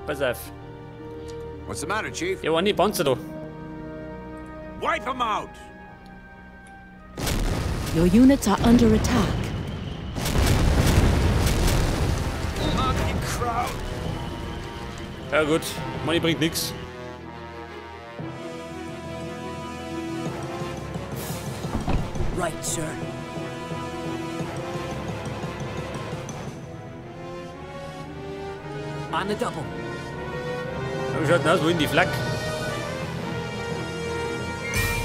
Pass auf. What's the matter, Chief? Ja, eine Panzer da. Wipe them out! Your units are under attack. Ja gut, Money bringt nix. Right, sir. On the double. Wie schaut denn aus? Wohin die Flak?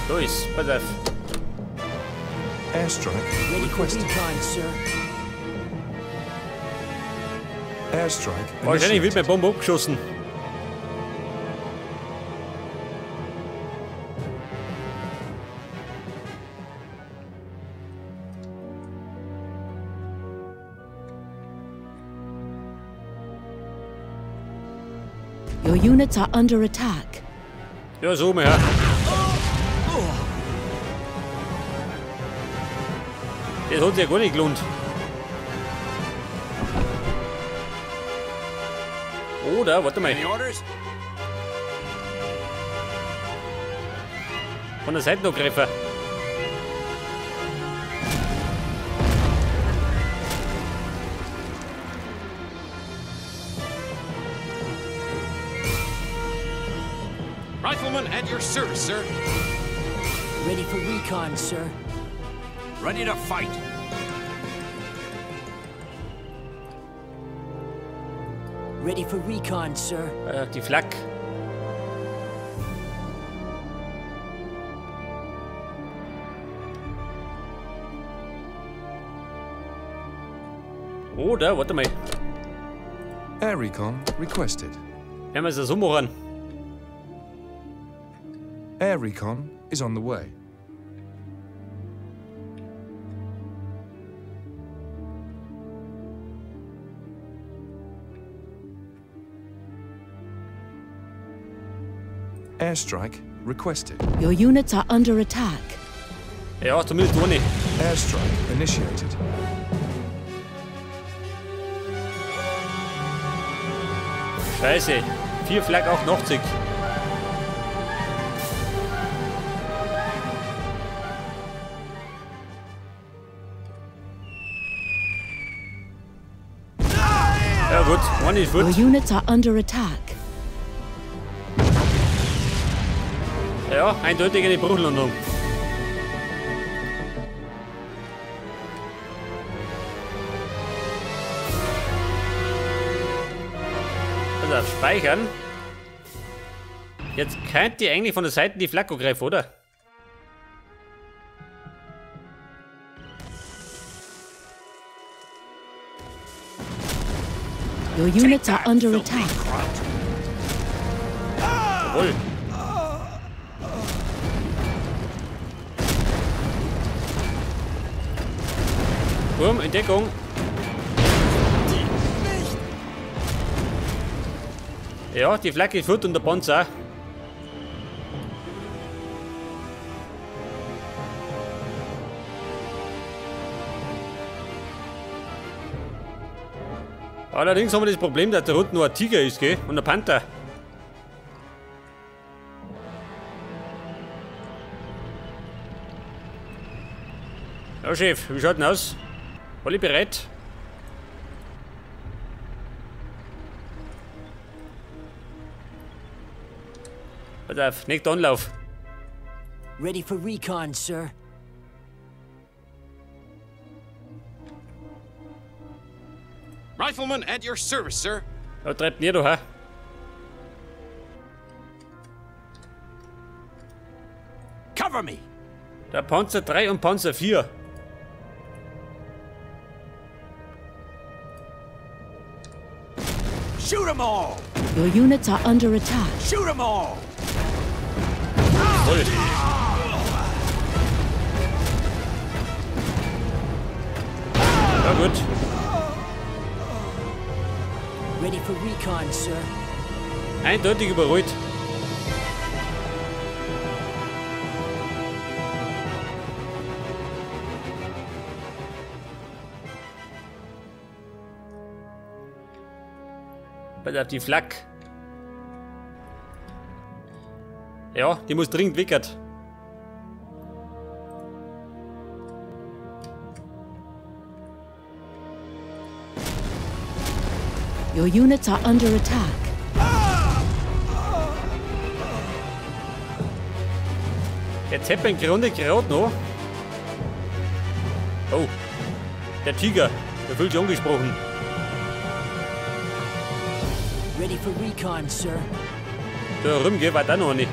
Da ist, pass auf. Airstrike Ready for requested. recon, sir. Airstrike Wahrscheinlich wird initiated. meine Bombe abgeschossen. Your units are under attack. Ja, so mal her. Das hat sich ja gar nicht gelohnt. Oder, warte mal, Any orders? von der Seite noch greifen. Rifleman at your service, sir. Ready for recon, sir. Ready to fight. Ready for recon, sir. Die Flak. Oder, warte mal, Air recon requested. werden wir es ja so machen. Air recon is on the way. Airstrike requested. Your units are under attack. Ja, zumindest eine. Airstrike initiated. Scheiße. 4 Flak 88. Ja gut, eine ist Your gut. units are under attack. Ja, eindeutig eine Bruchlandung. Also auf Speichern. Jetzt könnt ihr eigentlich von der Seite die Flak angreifen, oder? Your units are under attack. Jawohl. Wurm in Deckung. Ja, die Flagge ist fort und der Panzer. Allerdings haben wir das Problem, dass da unten nur ein Tiger ist, gell? Und ein Panther. Ja, Chef, wie schaut denn aus? Alle bereit? Pass auf, nicht Anlauf. Ready for recon, sir. Rifleman at your service, sir. Da treibt ihr da, hä? Cover me! Der Panzer 3 und Panzer 4. Shoot 'em all! Your units are under attack. Shoot 'em all! Voll. Ja gut. Ready for recon, sir. Eindeutig überrollt. Pass auf die Flak. Ja, die muss dringend weckert. Your units are under attack. Jetzt hätte man im Grunde gerade noch. Oh, der Tiger, der fühlt sich angesprochen. Ready for recon, sir. Da rumgehen war da noch nicht.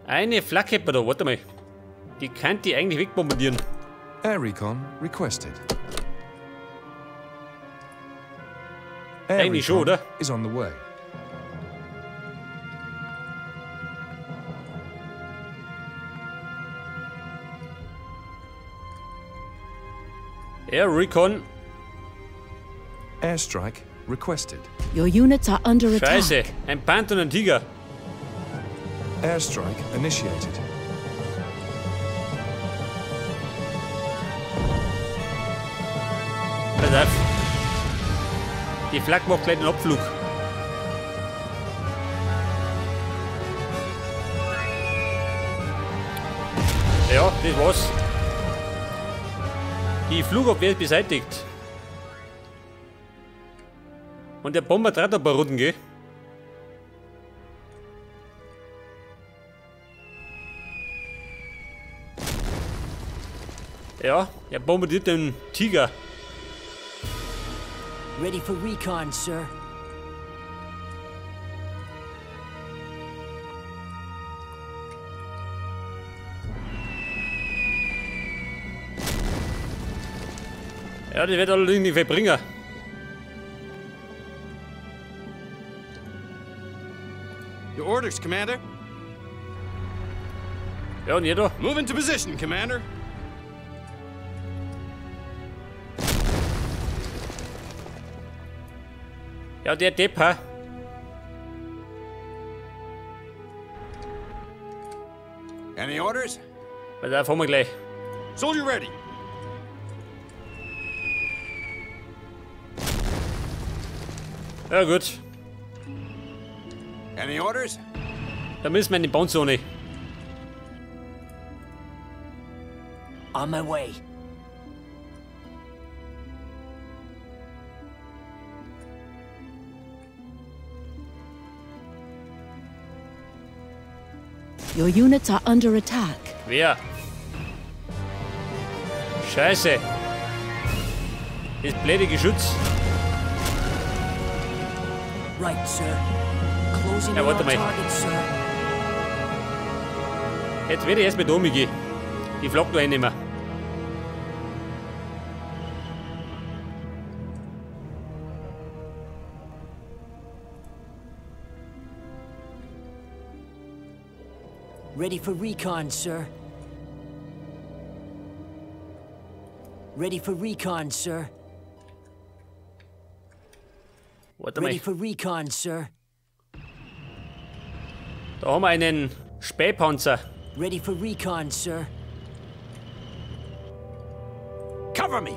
Eine Flak hätten wir da, warte mal. Die kann die eigentlich wegbombardieren. Air Recon requested. Air Eigentlich schon, recon oder? is on the way. Air Recon. Airstrike requested. Your units are under attack. Scheiße, ein Panther und ein Tiger. Airstrike initiated. Pass auf. Die Flak macht gleich den Abflug. Ja, das war's. Die Flugabwehr ist beseitigt. Und der Bomber trat ein paar Runden, gell? Ja, er bombardiert den Tiger. Ready for recon, sir. Ja, die wird allerdings nicht viel bringen. Your orders, Commander. Ja, und ihr da? Move into position, Commander. Ja, der Depp, ha? Any orders? Weil da fahren wir gleich. Soldier ready. Ja, gut. Any orders? Da müssen wir in die Bauzone. On my way. Your units are under attack. Wer? Scheiße. Das blöde Geschütz. Right, sir. Closing Ja, in warte on mal. target, sir. Jetzt werde ich erst mit Domi gehen. Die Flak noch einnehmen. Ready for recon, sir. Ready for recon, sir. Warte mal. Ready for recon, sir. Da haben wir einen Spähpanzer. Ready for recon, sir. Cover me!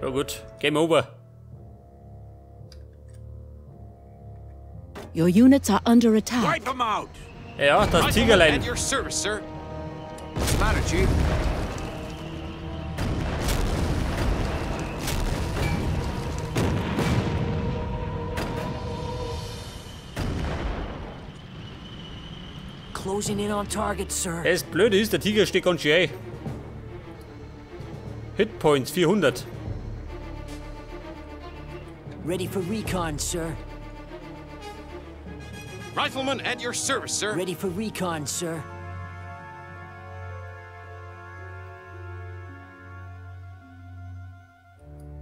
Ja gut, Game over. Your units are under attack. Wipe them out! Ja, das Rifleman Tigerlein. at your service, sir. What's the matter, Chief? Closing in on target, sir. Das Blöde ist, der Tiger steht ganz schön ein. Hitpoints 400. Ready for recon, sir. Rifleman at your service, sir. Ready for recon, sir.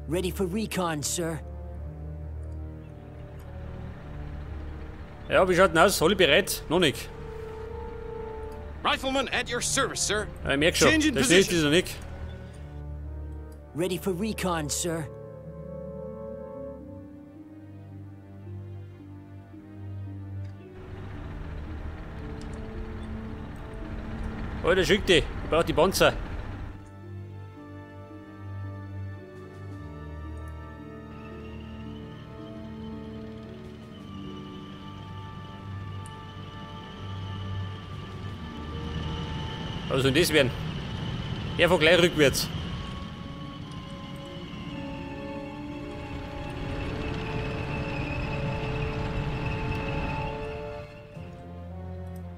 Ready for recon, sir. Ja, wie schaut denn aus? Alle bereit? Noch nicht. Rifleman at your service, sir. Ja, ich merk schon, Change in der schnellste position. ist noch nicht. Ready for recon, sir. Alter, schick die. Ich brauch die Panzer. Was soll das werden? Er fährt gleich rückwärts.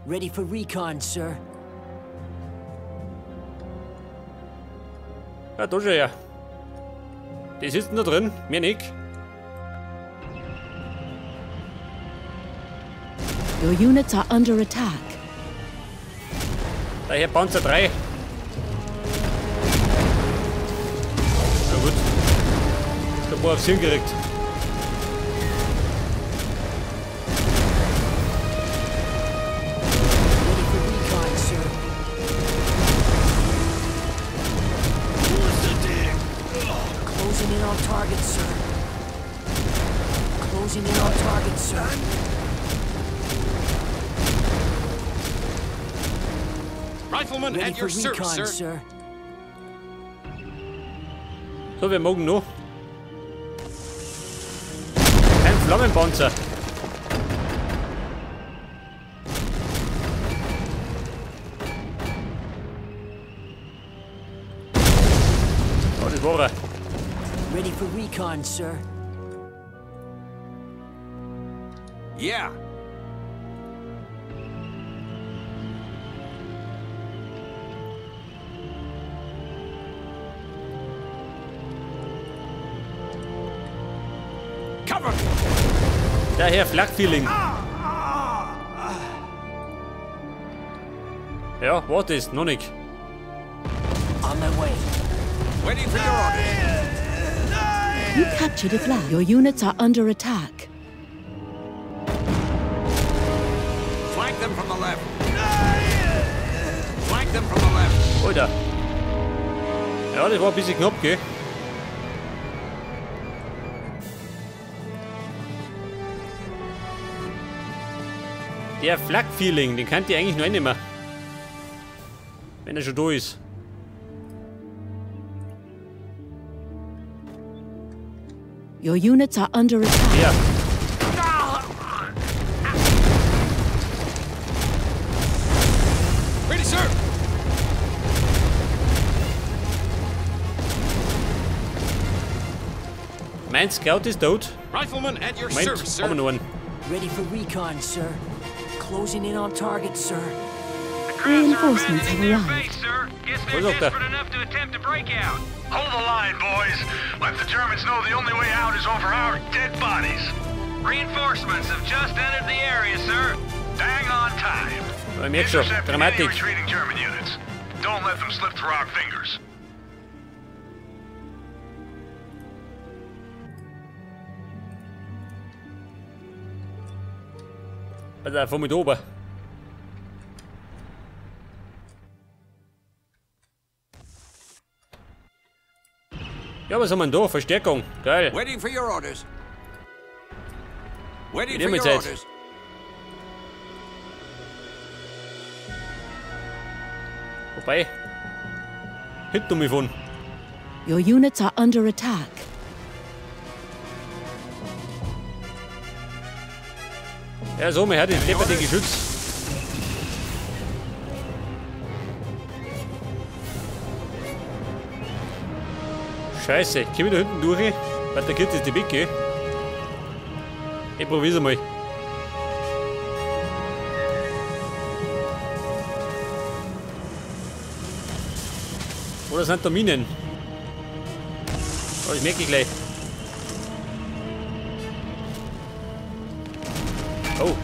Ready for recon, sir. Ja, da schon her. Die sitzen da drin, mir nicht. Your units are under attack. Daher Panzer 3. Na gut. Ein paar aufs Hirn gekriegt. Ready for recon, sir. Closing in on target, sir. Closing in on target, sir. Rifleman Ready at for your service, recon, sir. sir. So, wir mögen noch. Kein Flammenpanzer. Oh, das war er. Ready for recon, sir. Yeah. Cover me. Daher Flak-Feeling. Ja, warte ist noch nicht. On my way. Waiting for your orders. You captured a flag. Your units are under attack. Flank them from the left. Flank them from the left. Alter. Ja, das war ein bisschen knapp, gell? Der Flak-Feeling, den könnt ihr eigentlich nur einnehmen. Wenn er schon da ist. Your units are under attack. Ja. Ready, sir. Mein Scout ist tot. Rifleman at your Moment, service, haben wir sir. noch einen. Ready for recon, sir. Closing in on target, sir. The Krauts are Reinforcements abandoning have their arrived. base, sir. Guess they're Was sagt er? desperate enough to attempt a breakout. Hold the line, boys. Let the Germans know the only way out is over our dead bodies. Reinforcements have just entered the area, sir. Bang on time. Ich merk schon, Intercept any Dramatik. retreating German units. Don't let them slip through our fingers. Alter, fahr mit oben. Ja, was haben wir denn da? Verstärkung. Geil. Waiting for your orders. Waiting Geht for immer your Zeit. orders. Wobei. Hinten um mich von. Your units are under attack. Ja, so, mir hat den depperte Geschütz. Scheiße, komm ich da hinten durch? Weil der Kind ist die Bicke. Ich probier's mal. Oder sind da Minen? Oh, das merke ich gleich. Oh.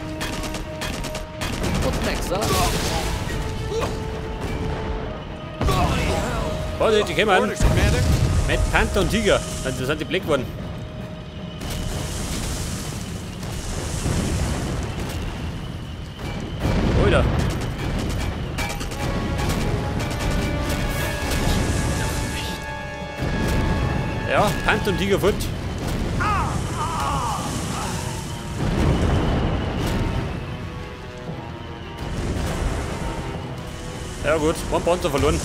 Vorsicht, die kommen an. Orders, Commander. Mit Panther und Tiger. Das sind die Black geworden. Alter. Ja, Panther und Tiger fort. Ja gut, ein Panzer verloren.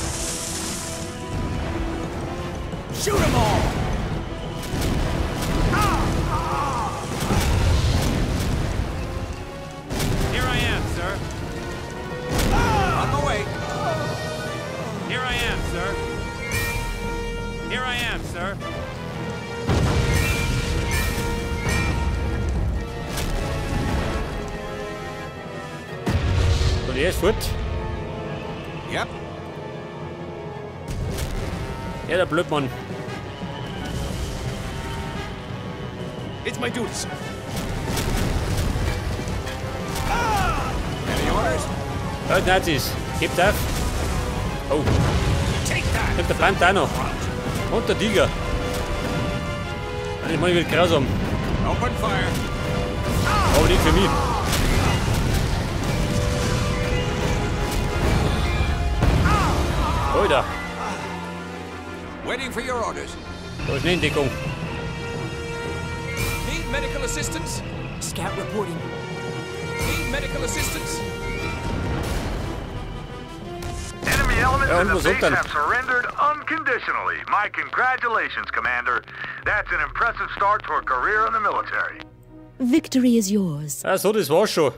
Shoot 'em all! Here I am, sir. On the way. sir. Here I am, sir. So, der ist fort. Yep. Ja, der Blödmann. It's my duty, sir. Any orders? Ja, Nazis. Gebt auf. Oh. Kommt der Panther auch noch. Und der Tiger. Ich meine, wird grausam. Open fire. Aber nicht für mich. Alter. Waiting for your orders. Da ist eine Entdeckung. Need medical assistance? Scout reporting. Need medical assistance? Enemy elements Ja, in und the was base dann? have surrendered unconditionally. My congratulations, Commander. That's an impressive start to a career in the military. Victory is yours. Ah, so, das war's schon.